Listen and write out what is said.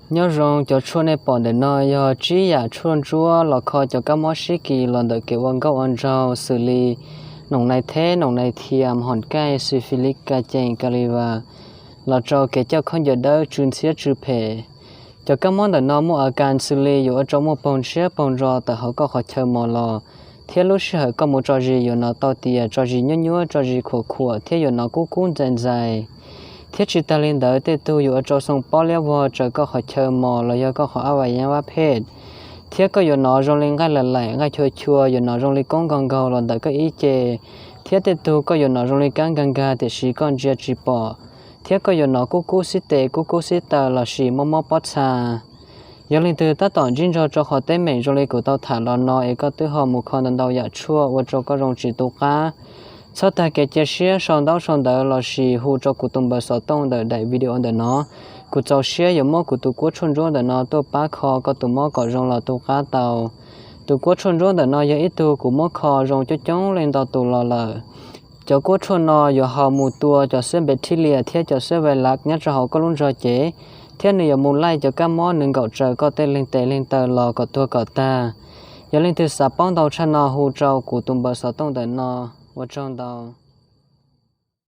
Nyob zoo, cov tshuaj nej pom ntawm no yog tsib yam tshuaj ntsuab los kho cov kab mob sib kis los ntawm kev ua nkauj ua nraug xws li noom nai theb, noom nai thiam, hom kaij, syphilis, ka cees, ka li vas, los rau kev coj khaub ncaws dawb, tsw ntxhiab tsw phem. Cov kab mob ntawm no muaj a kas xws li yuav ua rau muaj paug ntshiab paug ntso tawm hauv koj qhov chaw mos los, thiab lub sij hawm koj mus tso zis yuav hnov tau tias tso zis nyuab nyuab, tso zis khuam khuam thiab yuav hnov kub kub ntxais ntxais. Thiab tsis tas li ntawd, tej tug yuav ua rau xoo pob liab vog raws koj qhov chaw mos los yog koj qhov a va yab vab phem, thiab koj yuav hnov zoo li nqaij lam laim, nqaij chua chua, yuav hnov zoo li koob nkaug nkaug los ntawm koj ib ce, thiab tej tug koj yuav hnov zoo li kab nkag nkag tiam sis koj ntsia tsis pom, thiab koj yuav hnov kub kub xib tes, kub kub xib taw lossis mob mob pob txha. Yog leej twg tab tom ntsib ntsog rau qhov teeb meem zoo li kuv tau tham los no es koj twb ho mus kho ntau ntau yam tshuaj ua rau koj zoo tsis tu qab, txhob tag kev cia siab sau ntaub sau ntawv lossis hu rau kuv tus npawb xov tooj ntawm daim video ntawm no. Kuv txaus siab yuav muab kuv tus kuab tshuaj ntsuab ntawm no tuaj pab kho koj tus mob kom zoo los tu qab tau. Tus kuab tshuaj ntsuab ntawm no yog ib tug kuv muab kho zoo coob coob leej ntau tus los lawm. Cov kuab tshuaj no yuav haum mus tua cov xwb bacteria thiab cov xwb vais lav nyob rau hauv koj lub ntsog cev, thiab nws yuav mus laij cov kab mob nws nkaum raws koj tej leeg tes leeg taw los kom tuag kom tag. Yog leej twg xav paub ntau tshaj no hu rau kuv tus npawb xov tooj ntawm no. Ua tsaug ntau.